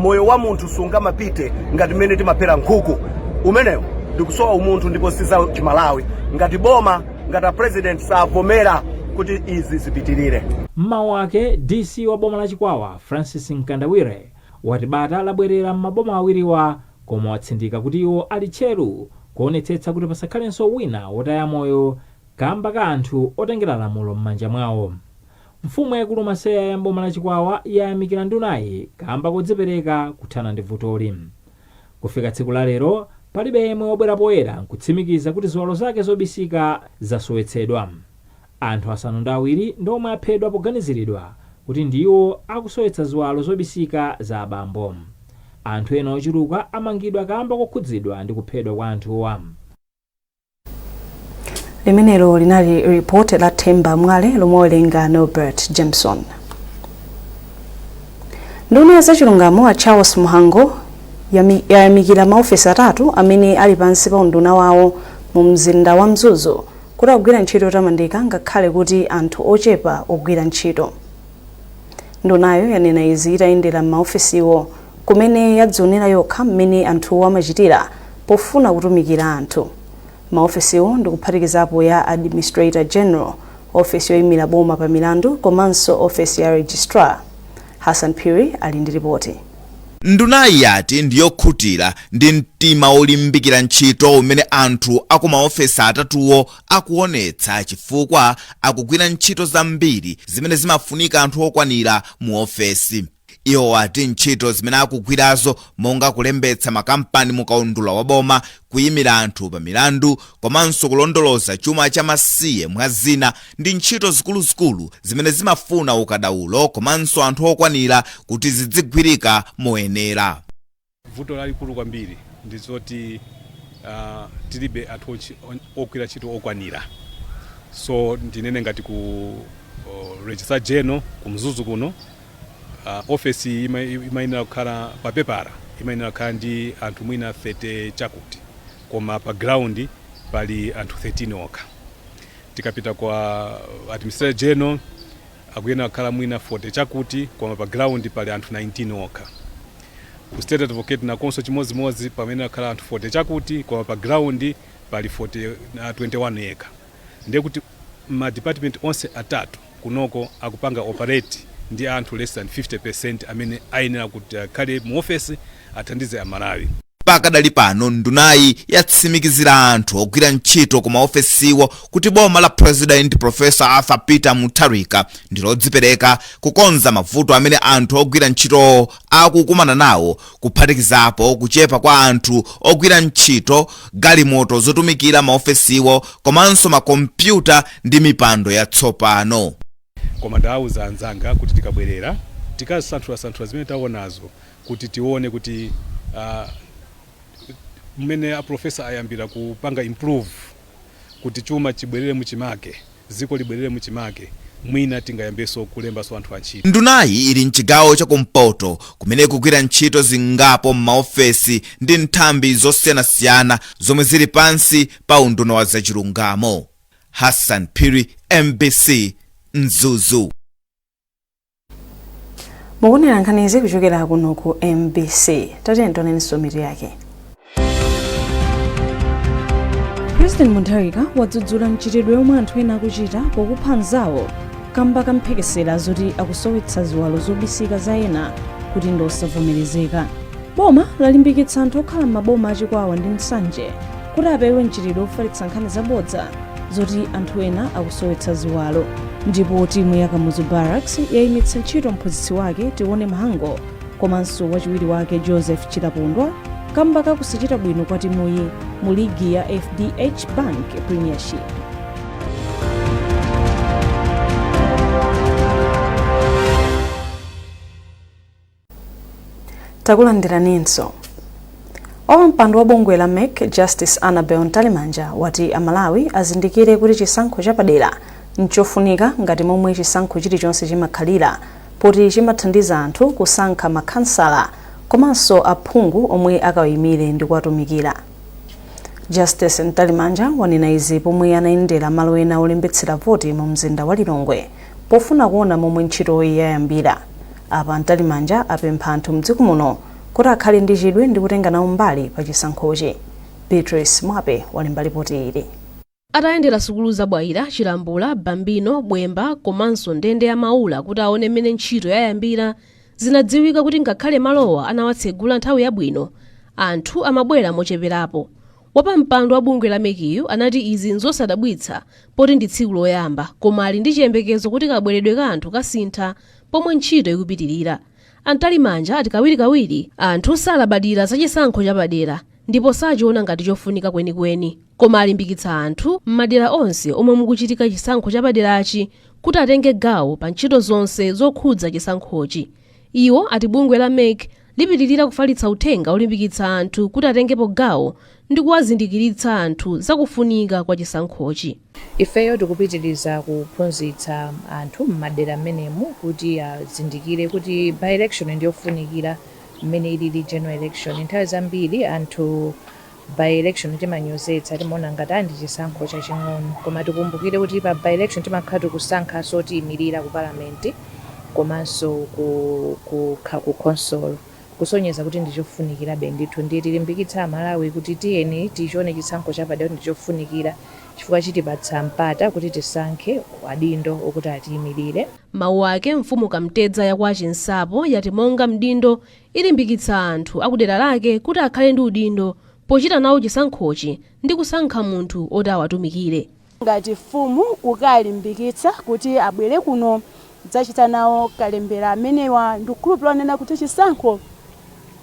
Moyo wa munthu sungamapite ngati mmene timaphera nkhuku. Umenewo ndikusowa umunthu ndipo si za Chimalawi. Ngati boma, ngati a president savomera kuti izi zipitirire. M'mawu ake, DC wa boma la Chikwawa, Francis Mkandawire, wati bata labwerera m'maboma awiriwa koma watsindika kuti iwo ali tcheru kuonetsetsa kuti pasakhalenso wina wotaya moyo kamba ka anthu otengera lamulo m'manja mwawo. Mfumu yaikulu Maseya ya m'boma la Chikwawa yayamikira ndunayi kamba kodzipereka kuthana ndi vutoli. Kufika tsiku la lero, palibe yemwe wabwera poyera nkutsimikiza kuti ziwalo zake zobisika zasowetsedwa. Anthu 7 ndi omwe aphedwa poganiziridwa kuti ndiwo akusowetsa ziwalo zobisika za abambo. Anthu ena ochuluka amangidwa kamba kokhudzidwa ndi kuphedwa kwa anthuwa. Limenelo linali ripoti la Themba Mwale lomwe wawerenga Norbert Jameson. Nduna ya zachilungamo a Charles Mhango yayamikira maofesi atatu amene ali pansi pa unduna wawo mu mzinda wa Mzuzu kuti akugwira ntchito yotamandika ngakhale kuti anthu ochepa ogwira ntchito. Ndunayo yanena izi itayendera m'maofesiwo kumene yadzionera yokha mmene anthuwo amachitira pofuna kutumikira anthu. Maofesiwo ndikuphatikizapo ya Administrator General, ofesi yoyimira boma pa milandu komanso ofesi ya Registrar. Hassan Phiri ali ndi ripoti. Ndunayi yati ndiyokhutira ndi mtima wolimbikira ntchito umene anthu akumaofesi atatuwo akuonetsa chifukwa akugwira ntchito zambiri zimene zimafunika anthu okwanira mu ofesi. Iwo ati ntchito zimene akugwirazo monga kulembetsa makampani mu kaundula wa boma, kuyimira anthu pa milandu komanso kulondoloza chuma cha masiye mwa zina ndi ntchito zikuluzikulu zimene zimafuna ukadaulo komanso anthu okwanira kuti zidzigwirika moyenera. Vuto lalikulu kwambiri ndi zoti tilibe anthu ogwira ntchito okwanira. So ndinene ngati ku Registrar General ku Mzuzu kuno, ofesi imayenera kukhala pa pepala, imayenera kukhala ndi anthu mwina 30 chakuti, koma pa ground pali anthu 13 okha. Tikapita kwa Administrator General akuyenera kukhala mwina 40 chakuti, koma pa ground pali anthu 19 okha. Ku State Advocate nakonso chimodzimodzi, pamayenera kukhala anthu 40 chakuti, koma pa ground pali 40, 21 yekha. Ndiye kuti ma department onse atatu kunoko akupanga operate ndi anthu less than 50% amene ayenera kuti akhale mu ofesi athandize Amalawi. Pakadali pano ndunayi yatsimikizira anthu ogwira ntchito ku maofesiwo kuti boma la President Professor Arthur Peter Mutharika ndi lodzipereka kukonza mavuto amene anthu ogwira ntchitowo akukumana nawo, kuphatikizapo kuchepa kwa anthu ogwira ntchito, galimoto zotumikira maofesiwo komanso makompyuta ndi mipando yatsopano. Koma ndawauza anzanga kuti tikabwerera tikasanthulasanthula zimene taonazo kuti tione kuti mmene a professor ayambira kupanga improve kuti chuma chibwerere muchimake, dziko libwerere muchimake, mwina tingayambenso kulembanso anthu antchito. Ndunayi ili mchigawo chakumpoto kumene ikugwira ntchito zingapo m'maofesi ndi nthambi zosiyanasiyana zomwe zili pansi pa unduna wa zachilungamo. Hassan Phiri, MBC, Mzuzu. Mukuonera nkhanizi kuchokera kuno ku MBC. Tatiyeni tionenso mitu yake. President Mutharika wadzudzula mchitidwe omwe anthu ena akuchita pokupha anzawo kamba ka mphekesera zoti akusowetsa ziwalo zobisika za ena kuti ndi osavomerezeka. Boma lalimbikitsa anthu okhala m'maboma a Chikwawa ndi Nsanje kuti apewe mchitidwe ofalitsa nkhani zabodza zoti anthu ena akusowetsa ziwalo. Ndipo timu ya Kamuzu Barracks yayimitsa ntchito mphunzitsi wake Tione Mhango komanso wachiwiri wake Joseph Chilapondwa kamba ka kusachita bwino kwa timuyi mu ligi ya FDH Bank Premiership. Takulandiraninso. Wapampando wa bungwe la MEC Justice Annabel Mtalimanja wati Amalawi azindikire kuti chisankho chapadera nchofunika ngati momwe chisankho chilichonse chimakhalira, poti chimathandiza anthu kusankha makhansala komanso aphungu omwe akawayimire ndi kuwatumikira. Justice Mtalimanja wanena izi pomwe anayendera malo ena olembetsera voti mu mzinda wa Lilongwe pofuna kuona momwe ntchitoyi yayambira. Apa Mtalimanja apempha anthu mdziko muno Kuti akhale ndi chidwi ndi kutenga nawo mbali pa chisankhochi. Beatrice Mwape walemba ripoti ili. Atayendera sukulu za Bwaila, Chilambula, Bambino, Bwemba komanso ndende ya Maula kuti aone mmene ntchito yayambira, zinadziwika kuti ngakhale malowa anawatsegula nthawi yabwino, anthu amabwera mocheperapo. Wapampando wa bungwe la MEC anati izi nzosadabwitsa poti ndi tsiku loyamba, koma ali ndi chiyembekezo kuti kabweredwe ka anthu kasintha pomwe ntchito ikupitirira. A Mtalimanja ati kawirikawiri anthu salabadira za chisankho chapadera ndipo sachiona ngati chofunika kwenikweni, koma alimbikitsa anthu m'madera onse omwe mukuchitika chisankho chapaderachi kuti atenge gawo pa ntchito zonse zokhudza chisankhochi. Iwo ati bungwe la MEC lipitirira kufalitsa uthenga olimbikitsa anthu kuti atengepo gawo ndi kuwazindikiritsa anthu zakufunika kwa chisankhochi. Ifeyo tikupitiriza kuphunzitsa anthu m'madera m'menemu kuti azindikire kuti by election ndiyofunikira mmene ilili general election. Nthawi zambiri anthu by election timanyozetsa, timaona ngati ndi chisankho chaching'ono, koma tikumbukire kuti pa by election timakhala tikusankhanso tiyimirira ku palamenti komanso ku council, kusonyeza kuti ndichofunikirabe ndithu. Ndiye tilimbikitsa Amalawi kuti tiyeni tichione chisankho chapadera kuti ndichofunikira, chifukwa chitipatsa mpata kuti tisankhe adindo okuti atiyimirire. Mawu ake, mfumu Kamtedza yakwa Chinsapo yati monga mdindo ilimbikitsa anthu akudera lake kuti akhale ndi udindo pochita nawo chisankhochi ndi kusankha munthu oti awatumikire. Ngati mfumu kukalimbikitsa kuti abwere kuno kudzachita nawo kalembera amenewa, ndikukhulupirira nena kuti chisankho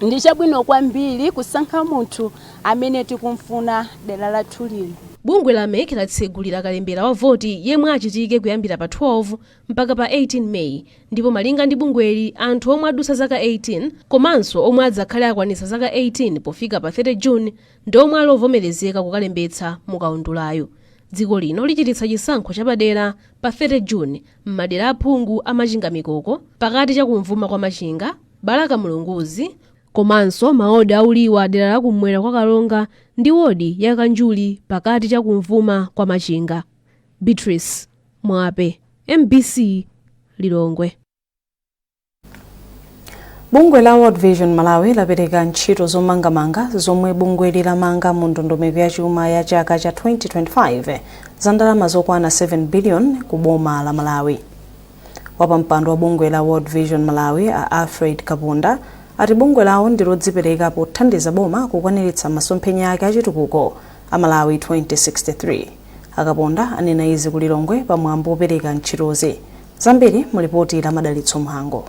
ndi chabwino kwambiri kusankha munthu amene tikumfuna dera lathu lino. Bungwe la MEC latsegulira kalembera wa voti yemwe achitike kuyambira pa 12 mpaka pa 18 Meyi, ndipo malinga ndi bungweli, anthu omwe adutsa zaka 18 komanso omwe adzakhale akwanitsa zaka 18 pofika pa 30 June ndi omwe ali ovomerezeka kukalembetsa mukaundulayo. Dziko lino lichititsa chisankho chapadera pa 30 June m'madera aphungu a Machinga Mikoko, pakati chakumvuma kwa Machinga, Balaka Mulunguzi komanso mawodi auliwa dera lakumwera kwa Karonga ndi wodi ya Kanjuli pakati chakumvuma kwa Machinga. Beatrice Mwape, MBC, Lilongwe. Bungwe la World Vision Malawi lapereka ntchito zomangamanga zomwe bungweli lamanga mu ndondomeko ya chuma ya chaka cha 2025 za ndalama zokwana 7 billion ku boma la Malawi. Wapampando wa bungwe la World Vision Malawi, a Alfred Kaponda, ati bungwe lawo ndi lodzipereka pothandiza boma kukwaniritsa masomphenya ake achitukuko a Malawi 2063. Akaponda anena izi ku Lilongwe pamwambo wopereka ntchitozi. Zambiri mu lipoti la Madalitso Mhango.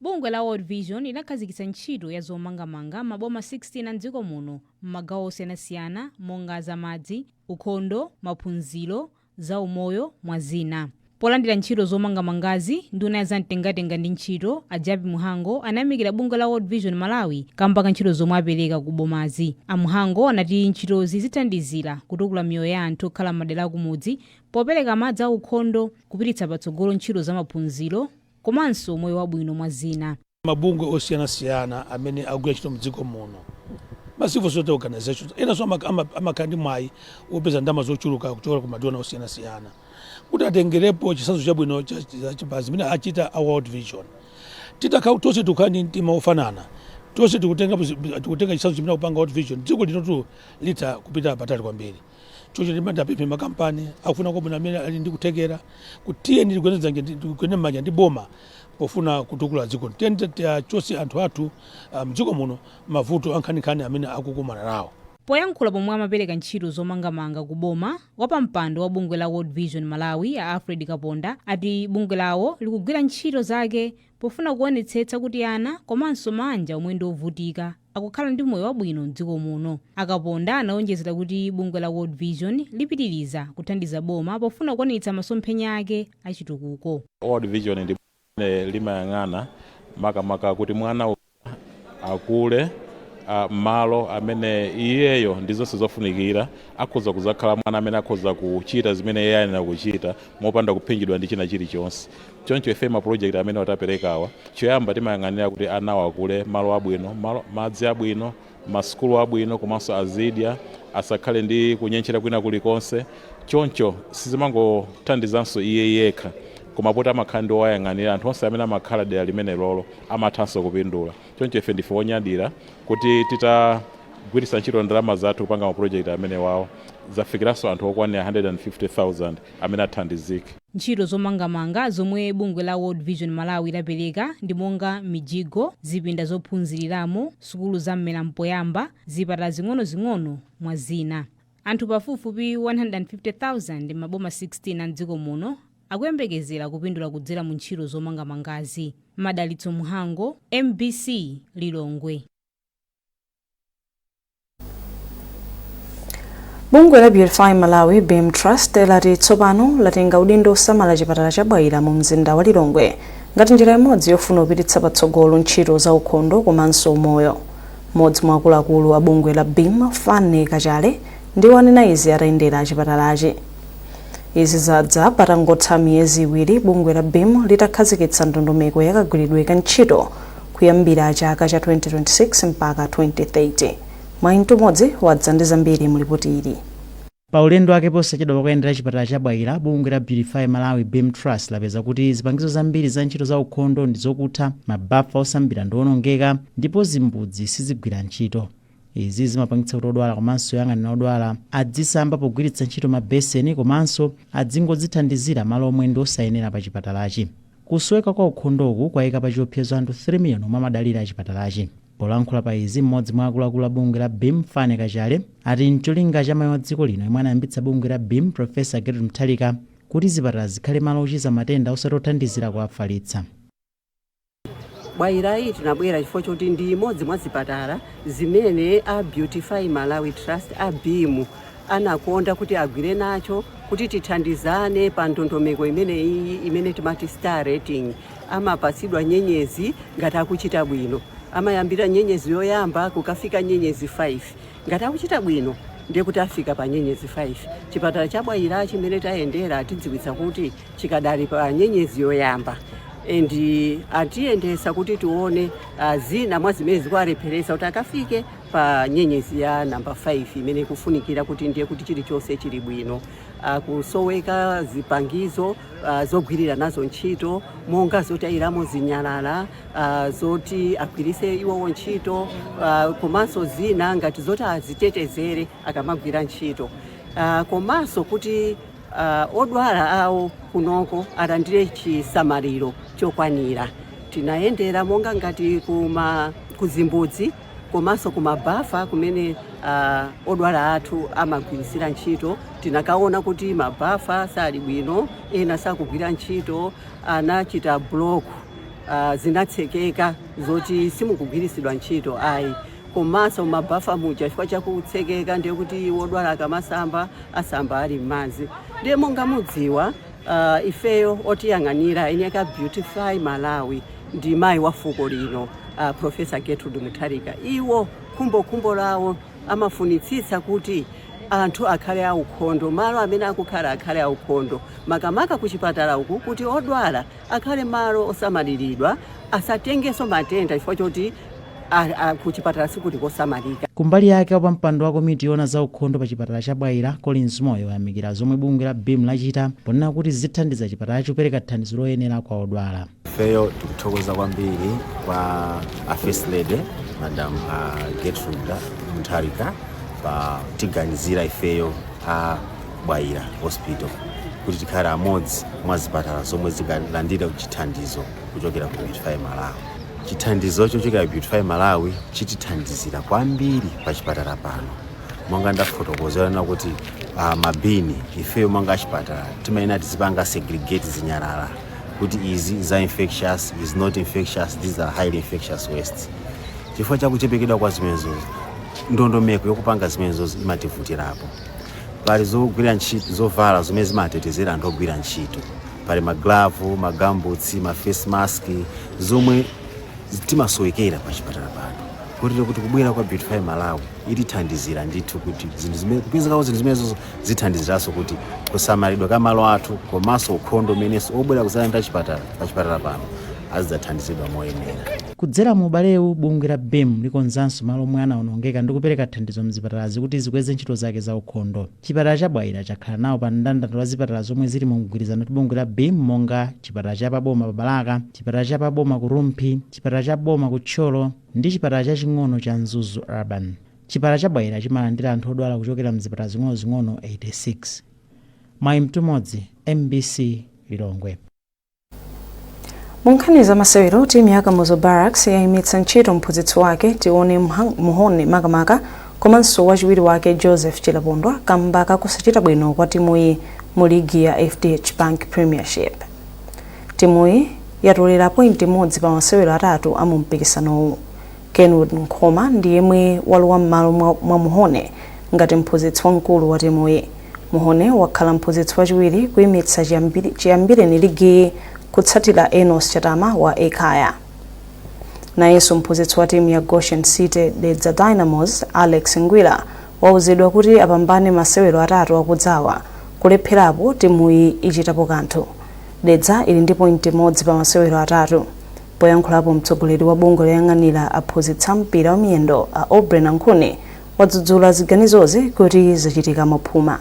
Bungwe la World Vision linakhazikitsa ntchito ya zomangamanga maboma 16 a mdziko muno m'magawo osiyanasiyana monga zamadzi, ukhondo, maphunziro, zaumoyo, mwa zina. Polandira ntchito zomangamangazi, nduna ya zamtengatenga ndi ntchito, a Jappie Mhango, anayamikira bungwe la World Vision Malawi kamba ka ntchito zomwe apereka ku bomazi. A Mhango anati ntchitozi zithandizira kutukula miyoyo ya anthu okhala m'madera akumudzi popereka madzi aukhondo, kupititsa patsogolo ntchito zamaphunziro komanso moyo wabwino, mwa zina. Mabungwe osiyanasiyana amene akugwira ntchito mdziko muno, ma civil society organizations enanso amakhala ndi mwayi wopeza ndalama zochuluka kuchokera ku ma donor osiyanasiyana, kuti atengerepo chitsanzo chabwino pa zimene achita a World Vision. Titakhala tonse tikukhala ndi mtima wofanana, tonse tikutenga chitsanzo chimene akupanga World Vision, dziko linotu litha kupita patali kwambiri. Choncho ndimapempha makampani akufuna kwabwino amene ali ndi kuthekera kuti tiyeni tigwirane m'manja ndi boma pofuna kutukula dziko. Tiyeni tiachotse anthu athu mdziko muno mavuto ankhaninkhani amene akukumana nawo. Poyankhula pomwe amapereka ntchito zomangamanga ku boma, wapampando wa bungwe la World Vision Malawi, a Alfred Kaponda, ati bungwe lawo likugwira ntchito zake pofuna kuonetsetsa kuti ana komanso mabanja omwe ndi ovutika akukhala ndi moyo wabwino mdziko muno. Akaponda anaonjezera kuti bungwe la World Vision lipitiriza kuthandiza boma pofuna kukwaniritsa masomphenya ake achitukuko. World Vision ndi bungwe limayang'ana makamaka kuti mwana akule malo amene iyeyo ndi zonse zofunikira, akhoza kuzakhala mwana amene akhoza kuchita zimene iye ayenera kuchita mopanda kuphinjidwa ndi china chilichonse. Choncho ife ma project amene wataperekawa, choyamba timayang'anira kuti anawo akule malo abwino, malo, madzi abwino, masukulu abwino, komanso azidya, asakhale ndi kunyentchera kwina kulikonse. Choncho sizimangothandizanso iye yekha, komanso Koma poti amakhala ndi owayang'anira, anthu onse amene amakhala dera limene lolo amathanso kupindula. Choncho ife ndife onyadira kuti titagwiritsa ntchito ndalama zathu kupanga mapulojekiti amene wawo, zafikiranso anthu okwanira 150,000 amene athandizike. Ntchito zomangamanga zomwe bungwe la World Vision Malawi lapereka ndi monga mijigo, zipinda zophunziriramo, sukulu za mmera mpoyamba, zipatala zing'onozing'ono, mwa zina. Anthu pafupifupi 150,000 m'maboma 16 a mdziko muno akuyembekezera kupindula kudzera mu ntchito zomangamangazi. Madalitso Mhango, MBC, Lilongwe. Bungwe la Beautify Malawi BEAM Trust lati tsopano latenga udindo osamala chipatala cha Bwaila mu mzinda wa Lilongwe ngati njira imodzi yofuna kupititsa patsogolo ntchito za ukhondo komanso umoyo. Mmodzi mwa akuluakulu a bungwe la BEAM, Fanny Kachale, ndiwo anena izi atayendera chipatalachi. Izi zadza patangotha miyezi 2 bungwe la BEAM litakhazikitsa ndondomeko yakagwiridwe ka ntchito kuyambira chaka cha 2026 mpaka 2030. Mwayi Mtumodzi wadza ndi zambiri mu lipoti ili. Pa ulendo wake posachedwa pakuyendera chipatala cha Bwaila, bungwe la Beautify Malawi BEAM Trust lapeza kuti zipangizo zambiri za ntchito za ukhondo ndi zokutha, mabafa osambira ndi owonongeka ndipo zimbudzi sizigwira ntchito. Izi zimapangitsa kuti odwala komanso oyang'anira odwala adzisamba pogwiritsa ntchito mabeseni komanso adzingodzithandizira malo omwe ndi osayenera pa chipatalachi. Kusoweka kwa ukhondoku kwayika pa chiopsezo anthu 3 million omwe amadalira chipatalachi. Polankhula pa izi, mmodzi mwa akuluakulu a bungwe la BEAM, Fanny Kachale, ati ncholinga cha mayi wa dziko lino yemwe anayambitsa bungwe la BEAM, Professor Gertrude Mutharika, kuti zipatala zikhale malo ochiza matenda osati othandizira kuwafalitsa. Bwairayi tinabwera chifukwa choti ndi imodzi mwa zipatala zimene a Beautify Malawi Trust, a BEAM, anakonda kuti agwire nacho kuti tithandizane pa ndondomeko imeneyi imene timati star rating. Amapatsidwa nyenyezi ngati akuchita bwino, amayambira nyenyezi yoyamba kukafika nyenyezi 5. Ngati akuchita bwino ndiye kuti afika pa nyenyezi 5. Chipatala cha Bwaira chimene tayendera atidziwitsa kuti chikadali pa nyenyezi yoyamba and atiyendesa kuti tione zina mwa zimene zikuwalepheresa kuti akafike pa nyenyezi ya namba 5 imene ikufunikira kuti ndiye kuti chilichonse chili bwino. Kusoweka zipangizo zogwirira nazo ntchito monga zotayiramo zinyalala, zoti agwirise iwowo ntchito, komanso zina ngati zoti azitetezere akamagwira ntchito, komanso kuti odwala awo kunoko alandire chisamaliro chokwanira. Tinayendera monga ngati kuma kuzimbudzi komanso kumabafa kumene odwala athu amagwirisira ntchito. Tinakaona kuti mabafa sali bwino, ena sakugwira ntchito, anachita block, zinatsekeka zoti simukugwirisidwa ntchito ayi. Komanso mabafa muja chifukwa chakutsekeka ndiye kuti wodwala akamasamba asamba ali m'madzi. Ndiye monga mudziwa, ifeyo otiyang'anira eni ake Beautify Malawi ndi mayi wa fuko lino, Professor Gertrude Mutharika. Iwo khumbokhumbo lawo amafunitsitsa kuti anthu akhale aukhondo, malo amene akukhala akhale aukhondo, makamaka kuchipatala uku, kuti odwala akhale malo osamaliridwa, asatengenso matenda chifukwa choti kuchipatala sikuli kosamalika. Kumbali yake, wapampando wa komiti yoona za ukhondo pa chipatala cha Bwaila, Collins Moyo, wayamikira zomwe bungwe la BEAM lachita ponena kuti zithandiza chipatalachi kupereka thandizo loyenera kwa odwala. Ifeyo tikuthokoza kwambiri kwa a First Lady, Madam Gertrude Mutharika, pa tiganizira ifeyo a Bwaila Hospital kuti tikhale amodzi mwa zipatala zomwe zingalandire chithandizo kuchokera ku Beautify Malawi. Chithandizo chochokera ku Beautify Malawi chitithandizira kwambiri pa chipatala pano. Monga ndafotokozera kuti mabini, ifeyo monga achipatala timayenera tizipanga segregate zinyalala kuti izi za infectious, is not infectious, these are highly infectious waste. Chifukwa chakuchepekedwa kwa zimenezo, ndondomeko yokupanga zimenezo imativutirapo. Pali zogwira ntchito, zovala zomwe zimatetezera anthu ogwira ntchito, pali maglavu, magumboots, ma face mask zomwe timasowekera pa chipatala pano, kotero kuti kubwera kwa Beautify Malawi itithandizira ndithu kuti zinthu zimene kupezekawo zinthu zimenezo zithandiziranso kuti kusamalidwa ka malo athu komanso ukhondo umenenso obwera kuzalandira chipatala pa chipatala pano azidzathandizidwa moyenera. Kudzera mu ubalewu, bungwe la BEAM likonzanso malo omwe anawonongeka ndi kupereka thandizo mzipatalazi kuti zikweze ntchito zake za ukhondo. Chipatala cha Bwaila chakhala nawo pa mndandanda wa zipatala zomwe zili mu mgwirizano ndi bungwe la BEAM monga chipatala cha paboma pa Balaka, chipatala cha paboma ku Rumphi, chipatala cha boma ku Thyolo ndi chipatala chaching'ono cha Mzuzu Urban. Chipatala cha Bwaila chimalandira anthu odwala kuchokera mzipatala zing'onozing'ono 86. Mwayi Mtumodzi, MBC, Lilongwe. Mu nkhani za masewero, timu ya Kamuzu Barracks yayimitsa ntchito mphunzitsi wake Tione Mhone makamaka komanso wachiwiri wake Joseph Chilapondwa kamba kakusachita bwino kwa timuyi mu ligi ya FDH Bank Premiership. Timuyi yatolera pointi imodzi pa masewero atatu a mu mpikisanowu. Kenwood Nkhoma ndi yemwe walowa m'malo mwa Mhone ngati mphunzitsi wamkulu wa timuyi. Mhone wakhala mphunzitsi wachiwiri kuyimitsa chiyambireni ligiyi kutsatira Enos Chatama wa Ekhaya. Nayenso mphunzitsi wa timu ya Goshen City Dedza Dynamos Alex Ngwira wauzidwa kuti apambane masewero atatu akudzawa, kulepherapo timuyi ichitapo kanthu. Dedza ili ndi pointi imodzi pa masewero atatu. Poyankhulapo, mtsogoleri wa bungwe loyang'anira aphunzitsi a mpira wa miyendo a Aubrey Nankhuni wadzudzula ziganizozi kuti zachitika mwaphuma.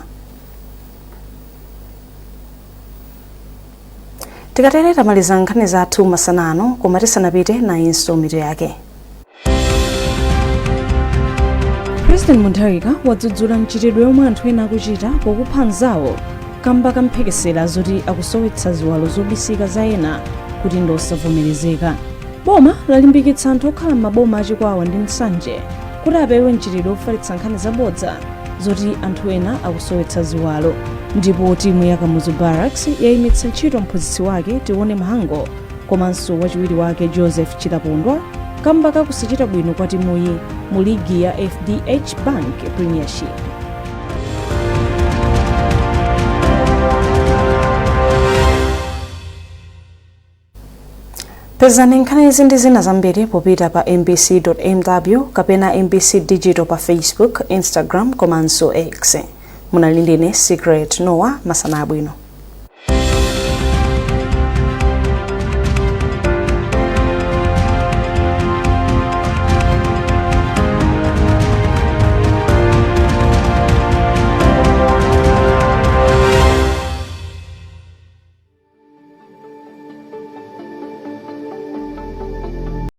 Tikatere tamaliza nkhani zathu masana ano, koma tisanapite nayinso mitu yake. President Mutharika wadzudzula mchitidwe omwe anthu ena akuchita pokupha anzawo kamba ka mphekesera zoti akusowetsa ziwalo zobisika za ena kuti ndi osavomerezeka. Boma lalimbikitsa anthu okhala m'maboma a Chikwawa ndi Nsanje kuti apewe mchitidwe ofalitsa nkhani zabodza zoti anthu ena akusowetsa ziwalo. Ndipo timu ya Kamuzu Barracks yayimitsa ntchito mphunzitsi wake Tione Mhango komanso wachiwiri wake Joseph Chilapondwa kamba kakusachita bwino kwa timuyi mu ligi ya FDH Bank Premiership. Pezani nkhani izi ndi zina zambiri popita pa mbc.mw kapena MBC Digital pa Facebook, Instagram komanso X. Munali ndine Secret Noah, masana abwino.